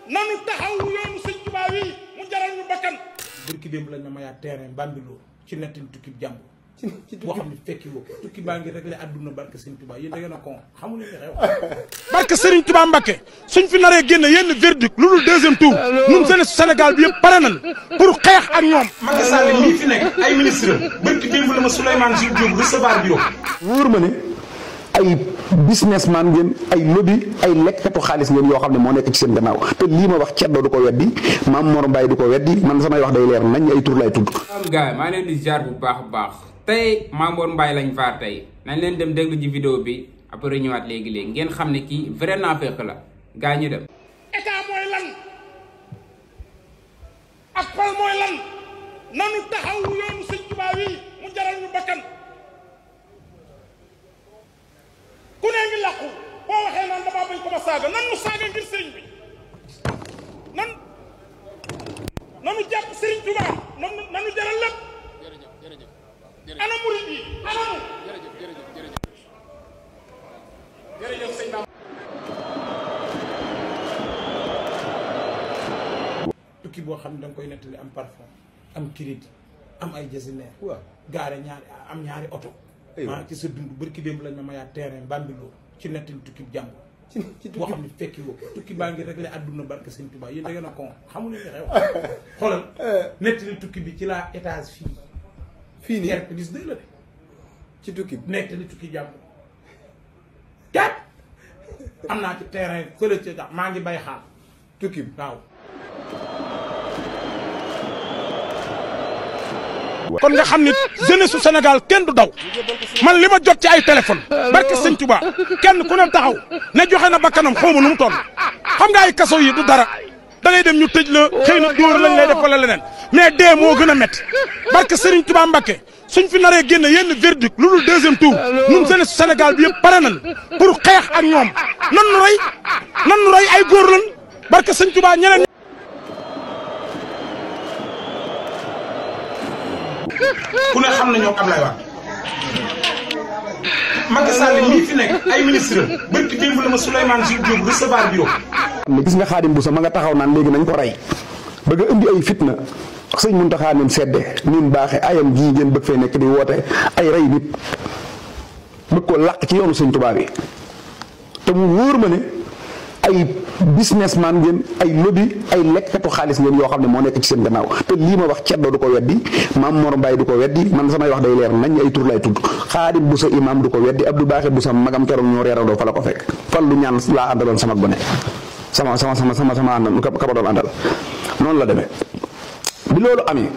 nanu taxaw yoonu sëñ Tuubaa wi mu jaral ñu bakkan. barki démb lañ ma mayaat terrain Bambilor ci nettin tukki jàmbur. ci boo xam ne fekki woo tukki baa ngi réglé àdduna barke sëñ Tuubaa yéen da ngeen a ko xamul li xew. barke Serigne Touba Mbacké suñ fi naree génne yenn verdict lu dul deuxième tour ñun jeunesse Sénégal bi yëpp pare nañ pour xeex ak ñoom. Macky Sall mii fi nekk ay ministre barki démb la ma Souleymane Jules Diop recevoir bureau. wóor ma ne ay businessman ngeen ay lobby ay lekkatu xaalis ngeen yoo xam ne moo nekk ci seen gannaaw te lii ma wax Ceddo du ko weddi Mame Mor Mbaye du ko weddi man samay wax day leer nañ ay tur lay tudd. gars maa leen di jaar bu baax a baax tey Mame Mor Mbaye lañ faar tey nañ leen dem déglu ji vidéo bi après ñëwaat léegi-léegi ngeen xam ne kii vrai naafeq la gaa ñu dem. état mooy lan ak pal mooy lan nanu taxaw yoonu sëñ Tuubaa wi mu jaral ñu bakkan. ku ne ngi làqu boo waxee naan damaa bañ ko ma saaga nan nu saaga ngir sëriñ bi nanu jàpp sëriñ Tuubaa nanu jaral lépp ana murid yi ananu jërëjëf sëñ Bamba. tukki boo xam ne da nga koy nettali am parfum am crédit am ay jasineer gaare ñaari oto maa ci sa dund barki démb lañ ma mayaat terrain Bambilor ci nettin tukki jàmbur. boo xam ne fekki woo tukki baa ngi réglé àdduna barke sëñ Tuubaa yéen da ngeen a ko xamul li xew. xoolal nettali tukki bi ci la étage fii nii plus 2 la de ci tukki bi nettali tukki jàmbur kat am naa ci terrain fële ca maa ngi bay xaal tukki bi waaw. kon nga xam ni jeunesse su Sénégal kenn du daw man li ma jot ci ay téléphone barke sëñ Tuubaa kenn ku ne taxaw ne joxe na bakkanam xawma nu mu toll xam nga ay kaso yi du dara da ngay dem ñu tëj la xëy na dóor lañ lay def wala leneen mais dee moo gën a métti barke Serigne Touba Mbacké suñ fi naree génne yenn verdict lu dul deuxième tour ñun jeunesse su Sénégal bi yëpp pare nañ pour xeex ak ñoom nan nu rey ay góor lañ barke sëñ Tuubaa ñeneen. ku ne xam na ñoo Ablaye Wade Macky Sall mii fi nekk ay ministre barki démb la ma Souleymane Jules Diop recevoir bureau. mais gis nga Xaadim Bousso ma nga taxaw naan léegi nañ ko rey bëgg a indi ay fitna sëñ Muntaxa nim sedde nin baaxe ayam gii ngeen bëgg fee nekk di woote ay rey nit bëgg ko làq ci yoonu sëñ Tuubaa bi te mu wóor ma ne ay businessman ngeen ay lobby ay lekkatu xaalis ngeen yoo xam ne moo nekk ci seen gannaaw te lii ma wax Ceddo du ko weddi Mame Mor Mbaye du ko weddi man samay wax day leer nañ ay tur lay tudd Xaadim Bousso imam du ko weddi Abdou Baaxe Bousso magam keroog ñoo reerandoo fa la ko fekk fan lu ñaan laa àndaloon sama gone sama àndal ka ba doon àndal noonu la demee bi loolu amee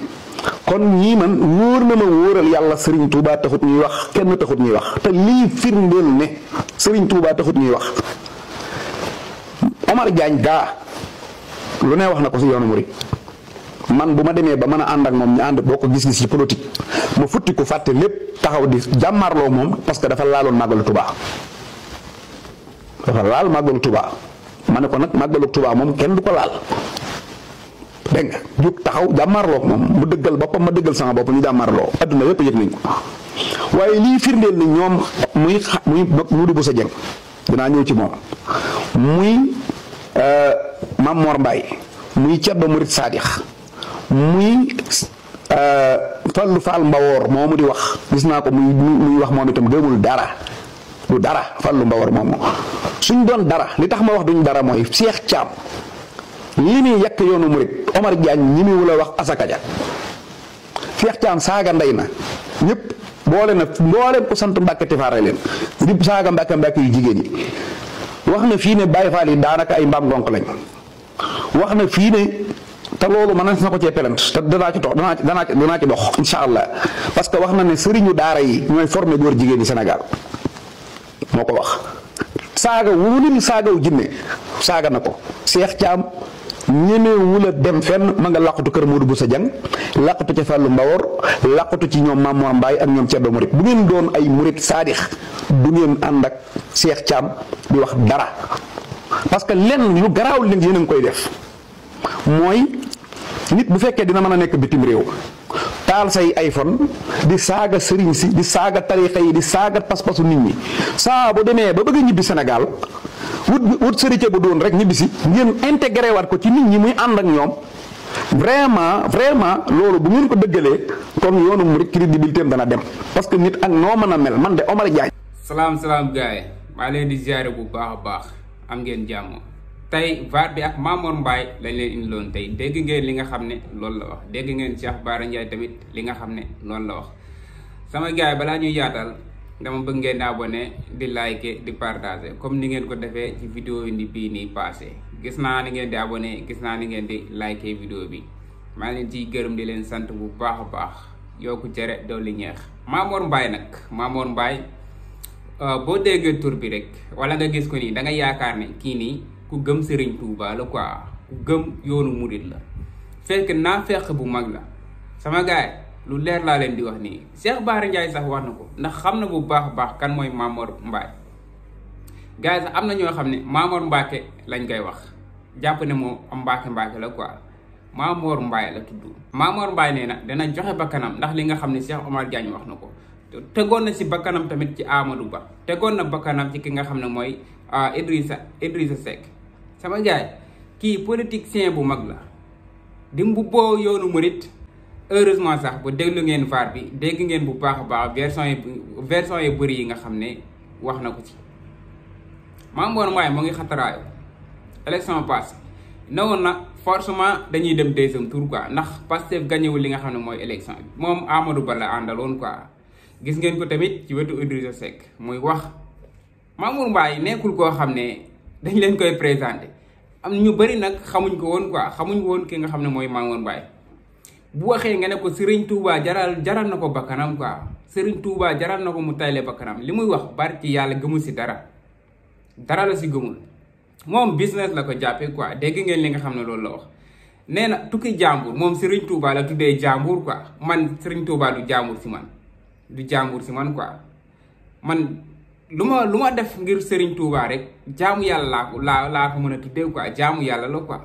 kon ñii man wóor na ma wóoral yàlla Serigne Touba taxut ñuy wax kenn taxut ñuy wax te lii firndeel ne Serigne Touba taxut ñuy wax Omar Diagne gaa lu ne wax na ko si yoonu murid man bu ma demee ba mën a ànd ak moom ñu ànd boo ko gis-gis ci politique ma futti ko fàtte lépp taxaw di jàmmarloo moom parce que dafa laaloon màggalu Touba dafa laal màggalu Touba ma ne ko nag màggalu Touba moom kenn du ko laal dégg nga jóg taxaw jàmmarloo moom mu dëggal boppam ma dëggal sama bopp ñu jàmmarloo adduna yëpp yëg nañ ko waaye lii firndeel ni ñoom muy Modou Bousso Dieng dinaa ñëw ci moom muy Mame Mor Mbaye muy Ceddo Murid Sadix muy Fallou Fall Mbawoor moomu di wax gis naa ko muy wax moom itam gëmul dara du dara Fallou Mbawoor moomu suñ doon dara li tax ma wax duñ dara mooy Cheikh Thiam li muy yàq yoonu murid Omar Diagne ñi muy wula wax asaka ja Cheikh Thiam saaga ndey na ñëpp boole na mbooleem ko sant Mbàkke tifaare leen di saaga Mbàkke yu jigéen yi wax na fii ne Baye Fall yi daanaka ay mbaam gonk lañ wax na fii ne te loolu mën na ko cee pelent te danaa ci dox insha allah parce que wax na ne sëriñu daara yi ñooy formé góor jigéen yi Sénégal moo ko wax saaga wulil saagaw jinne saaga na ko Cheikh Thiam ñemewul a dem fenn ma nga làqatu kër Modou Bousso Dieng làqatu ca Fallou Mbawor làqatu ci ñoom Mame Mor Mbaye ak ñoom Ceddo Murid bu ngeen doon ay murid saadix du ngeen ànd ak Cheikh Thiam di wax dara parce que lenn lu garaaw li yéen a ngi koy def mooy nit bu fekkee dina mën a nekk bitim réew taal say iPhone di saaga sëriñ si di saaga tarixa yi di saaga pas-pasu nit ñi saa bu demee ba bëgg a ñibbi Sénégal wut sërite bu doon rek ñibbisi ngeen intégré waat ko ci nit ñi muy ànd ak ñoom vraiment loolu bu ngeen ko dëggalee kon yoonu murid crédibilité dana dem parce que nit ak noo mën a mel man de Omar Diagne. salaam gars yi maa leen di ziare bu baax a baax am ngeen jàmm tey VAR bi ak Mamor Mbaye lañ leen indiloon tey dégg ngeen li nga xam ne loolu la wax dégg ngeen Cheikh Bara Ndiaye tamit li nga xam ne loolu la wax sama gars yi balaa ñuy yaatal dama bëgg ngeen di abonné di liker di partager comme ni ngeen ko defee ci vidéo yi bii nii passé gis naa ni ngeen di abonné gis naa ni ngeen di liker vidéo bi maa leen ciy gërëm di leen sant bu baax a baax yokku cere dolli ñeex Mamor Mbaye nag Mamor Mbaye boo déggee tur bi rek wala nga gis ko nii da nga yaakaar ne kii nii ku gëm Serigne Touba la quoi ku gëm yoonu murid la fekk naa fekk bu mag la sama gaay lu leer laa leen di wax nii Cheikh Bara Ndiaye sax wax na ko ndax xam na bu baax a baax kan mooy Mamor Mbaye gars yi sax am na ñoo xam ne Mamor Mbacke lañ koy wax jàpp ne moom am Mbacke la quoi Mamor Mbaye la tudd Mamor Mbaye nee na dana joxe bakkanam ndax li nga xam ne Cheikh Omar Diagne wax na ko tegoon na si bakkanam tamit ci Amadou Ba tegoon na bakkanam ci ki nga xam ne mooy Idrissa Seck sama gaay kii politicien bu mag la di mbubboo yoonu murit heureusement sax ba déglu ngeen VAR bi dégg ngeen bu baax a baax version yi bëri yi nga xam ne wax na ko ci Mamor Mbaye moo ngi xataraayu élection passé newoon na forcément dañuy dem deuxième tour quoi ndax Pastef gañewul li nga xam ne mooy élection bi moom Amadou Ba la àndaloon quoi gis ngeen ko tamit ci wetu Idrissa Seck muy wax Mamor Mbaye nekkul koo xam ne dañ leen koy présenté am ñu bëri nag xamuñ ko woon quoi xamuñ woon ki nga xam ne mooy Mamor Mbaye bu waxee nga ne ko Serigne Touba jaral na ko bakkanam quoi Serigne Touba jaral na ko mu tayle bakkanam li muy wax barki yàlla gëmul si dara la si gëmul moom business la ko jàppee quoi dégg ngeen li nga xam ne loolu la wax nee na tukki jàmbur moom Serigne Touba la tuddee jàmbur quoi man Serigne Touba du jàmbur si man quoi man lu ma def ngir Serigne Touba rek jaamu yàlla laa ko mën a tuddee quoi jaamu yàlla la quoi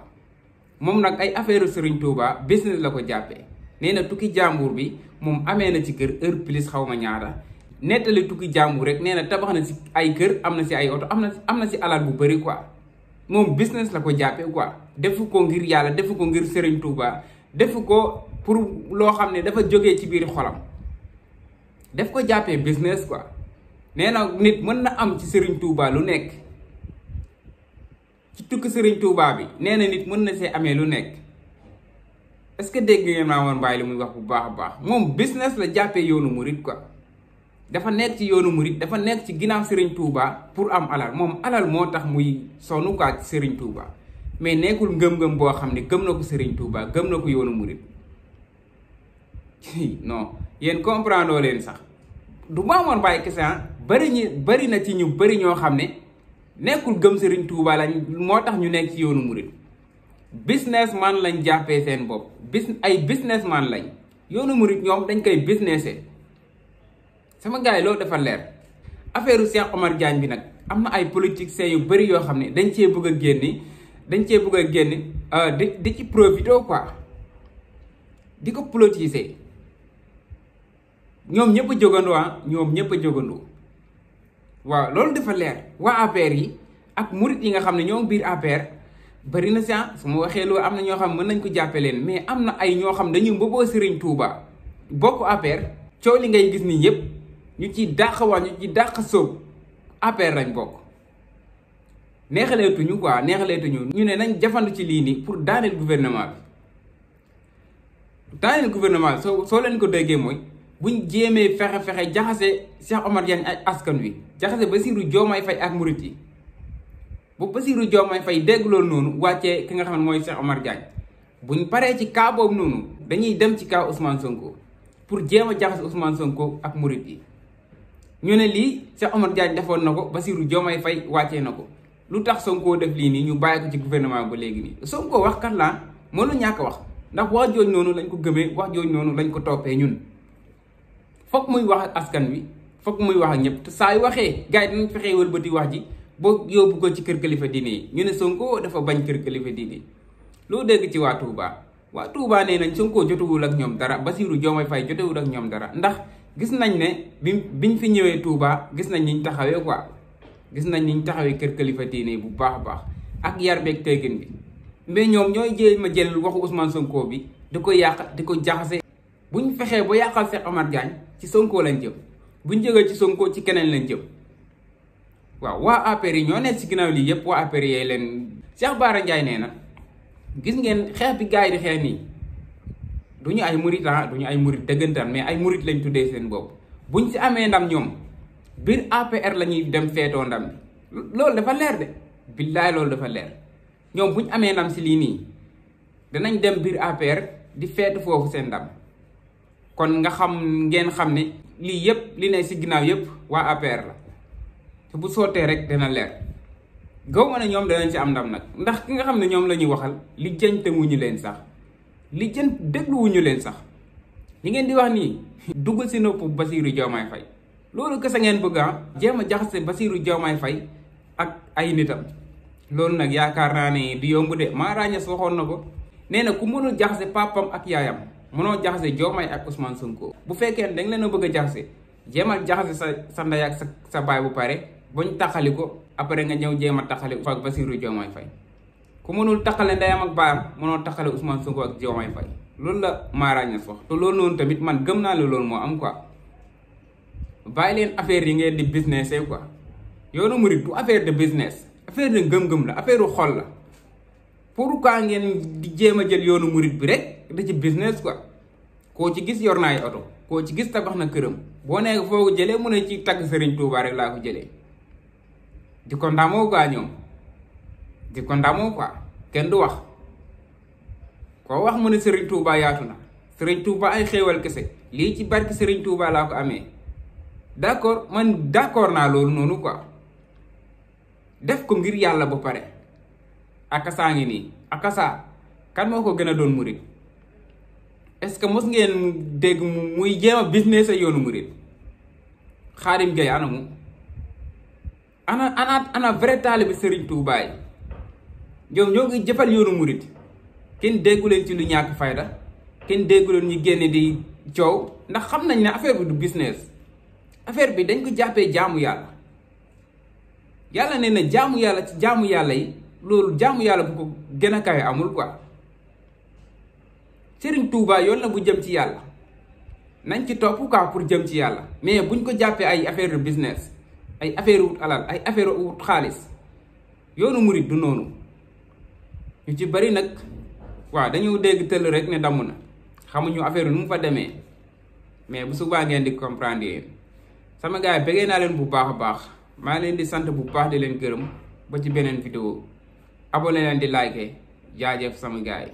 moom nag ay affaire Serigne Touba business la ko jàppee nee na tukki jàmbur bi moom amee na ci kër heure plus xaw ma ñaata nettali tukki jàmbur rek nee na tabax na si ay kër am na si ay oto am na si alal bu bëri quoi moom business la ko jàppee quoi defu ko ngir yàlla defu ko ngir Serigne Touba defu ko pour loo xam ne dafa jógee ci biir xolam def ko jàppee business quoi nee na nit mën na am ci Serigne Touba lu nekk ci tukki Serigne Touba bi nee na nit mën na see amee lu nekk est-ce que dégg ngeen Mamor Mbaye li muy wax bu baax a baax moom business la jàppee yoonu murit quoi dafa nekk ci yoonu murit dafa nekk ci ginnaaw Serigne Touba pour am alal moom alal moo tax muy sonn quoi ci Serigne Touba mais nekkul ngëm-ngëm boo xam ne gëm na ko Serigne Touba gëm na ko yoonu murit non yéen comprendre leen sax du Mamor Mbaye kese bari na ci ñu bari ñoo xam ne nekkul gëm Serigne Touba lañ moo tax ñu nekk ci yoonu murit businessman lañ jàppee seen bopp ay businessman lañ yoonu murit ñoom dañ koy businessé sama gars yi loolu dafa leer affaire u Cheikh Omar Diagne bi nag am na ay politiciens yu bari yoo xam ne dañ cee bëgg a génni di ci profité quoi di ko politiser ñoom ñëpp a jógandoo waaw loolu dafa leer waa APR yi ak murit yi nga xam ne ñoom biir APR bari na su ma waxee loolu am na ñoo xam mën nañ ko jàppe leen mais am na ay ñoo xam dañuy mboboo Serigne Touba bokk APR coow li ngay gis nii yëpp ñu ci dàq wax ñu ci dàq sóob APR lañ bokk neexaleetuñu ñu ne nañ jafandu ci lii nii pour daaneel gouvernement bi soo leen ko déggee mooy buñ jéemee fexe jaxase Cheikh Omar Diagne ak askan wi jaxase Bassirou Diomaye Faye ak murit yi bu Bassirou Diomaye Faye dégg loolu noonu wàccee ki nga xam ne mooy Cheikh Omar Diagne buñ paree ci cas boobu noonu dañuy dem ci cas Ousmane Sonko pour jéem a jaxase Ousmane Sonko ak murit yi ñu ne lii Cheikh Omar Diagne defoon na ko Bassirou Diomaye Faye wàccee na ko lu tax Sonko def lii nii ñu bàyyi ko ci gouvernement ba léegi nii Sonko wax kat la mënu ñàkk wax ndax wax jooj noonu lañ ko gëmee wax jooj noonu lañ ko toppee ñun foog muy wax ak askan wi foog muy wax ak ñëpp te saa yu waxee gars yi dinañ fexee wëlbati wax ji boo yóbbu ko ci kër kilifa diine yi ñu ne Sonko dafa bañ kër kilifa diine yi loo dégg ci waa Touba nee nañ Sonko jotewul ak ñoom dara Bassirou Diomaye Faye jotewul ak ñoom dara ndax gis nañ ne biñ fi ñëwee Touba gis nañ niñ taxawee quoi gis nañ ni ñu taxawee kër kilifa diine bu baax a baax ak yar beeg teggin bi mais ñoom ñooy jéem a jël waxu Ousmane Sonko bi di ko yàq di ko jaxase. buñ fexee ba yàqal Cheikh Omar Diagne ci Sonko lañ jëm buñ jógee ci Sonko ci keneen lañ jëm waaw waa APR yi ñoo nekk ci ginnaaw lii yëpp waa APR yee leen. Cheikh Bara Ndiaye nee na gis ngeen xeex bi gars yi di xeex nii du ñu ay murit du ñu ay murit dëggantaan mais ay murit lañ tuddee seen bopp buñ ci amee ndam ñoom biir APR la ñuy dem feetoo ndam bi loolu dafa leer de billaay loolu dafa leer ñoom buñ amee ndam si lii nii danañ dem biir APR di feetu foofu seen ndam kon nga ngeen xam ne lii yëpp li ne si ginnaaw yëpp waa APR la te bu sottee rek dana leer gaw ma ne ñoom danañ ci am ndam nag ndax ki nga xam ne ñoom la ñuy waxal li jënte wuñu leen sax li jën dégluwuñu leen sax li ngeen di wax nii duggal si nopp Bassirou Diomaye Faye loolu kese ngeen bëgg a jéem a jaxase Bassirou Diomaye Faye ak ay nitam loolu nag yaakaar naa ne du yomb de Mara Niasse waxoon na ko nee na ku mënul jaxase papam ak yaayam mënoo jaxase Diomaye ak Ousmane Sonko bu fekkee dañ leen a bëgg a jaxase jéemal jaxase sa ndey ak sa baay bu pare bañ taxali ko après nga ñëw jéem a taxale ak Bassirou Diomaye Faye ku mënul taxale ndeyam ak baayam mënoo taxale Ousmane Sonko ak Diomaye Faye loolu la Mara Niasse wax te loolu noonu tamit man gëm naa la loolu moo am quoi bàyyi leen affaire yi ngeen di business quoi yoonu murid du affaire de business affaire de ngëm-ngëm la affaire u xol la pourquoi ngeen di jéem a jël yoonu murid bi rek da ci business quoi koo ci gis yor na ay oto koo ci gis tabax na këram boo nee foo ko jëlee mu ne ci tagg Serigne Touba rek laa ko jëlee di ko ndamoo quoi ñoom di ko ndamoo quoi kenn du wax koo wax mu ne Serigne Touba yaatu na Serigne Touba ay xéewal kese lii ci barki Serigne Touba laa ko amee d'accord man d'accord naa loolu noonu quoi def ko ngir yàlla ba pare akasaa ngi nii akasaa kan moo ko gën a doon murit est-ce que mos ngeen dégg muy jéem a business ay yoonu murit Xaadim Gueye ana mu ana vrai taalibe Serigne Touba yi ñoom ñoo ngi jëfal yoonu murit kenn déggu leen ci lu ñàkk fayda kenn déggu leen ñu génne di coow ndax xam nañ ne affaire bi du business affaire bi dañ ko jàppee jaamu yàlla yàlla nee na jaamu yàlla ci jaamu yàlla yi loolu jaamu yàlla bu ko gën a kawe amul quoi Serigne Touba yoon la bu jëm ci yàlla nañ ci topp quoi pour jëm ci yàlla mais buñ ko jàppee ay affaire de business ay affaire wut alal ay affaire wut xaalis yoonu murit du noonu ñu ci bari nag waaw dañoo dégg tëll rek ne damm na xamuñu affaire nu mu fa demee mais bu subaa ngeen di comprendre yéen sama gars yi bëggee naa leen bu baax a baax maa leen di sant bu baax di leen gërëm ba ci beneen vidéo abonné leen di like jaajëf sama gars yi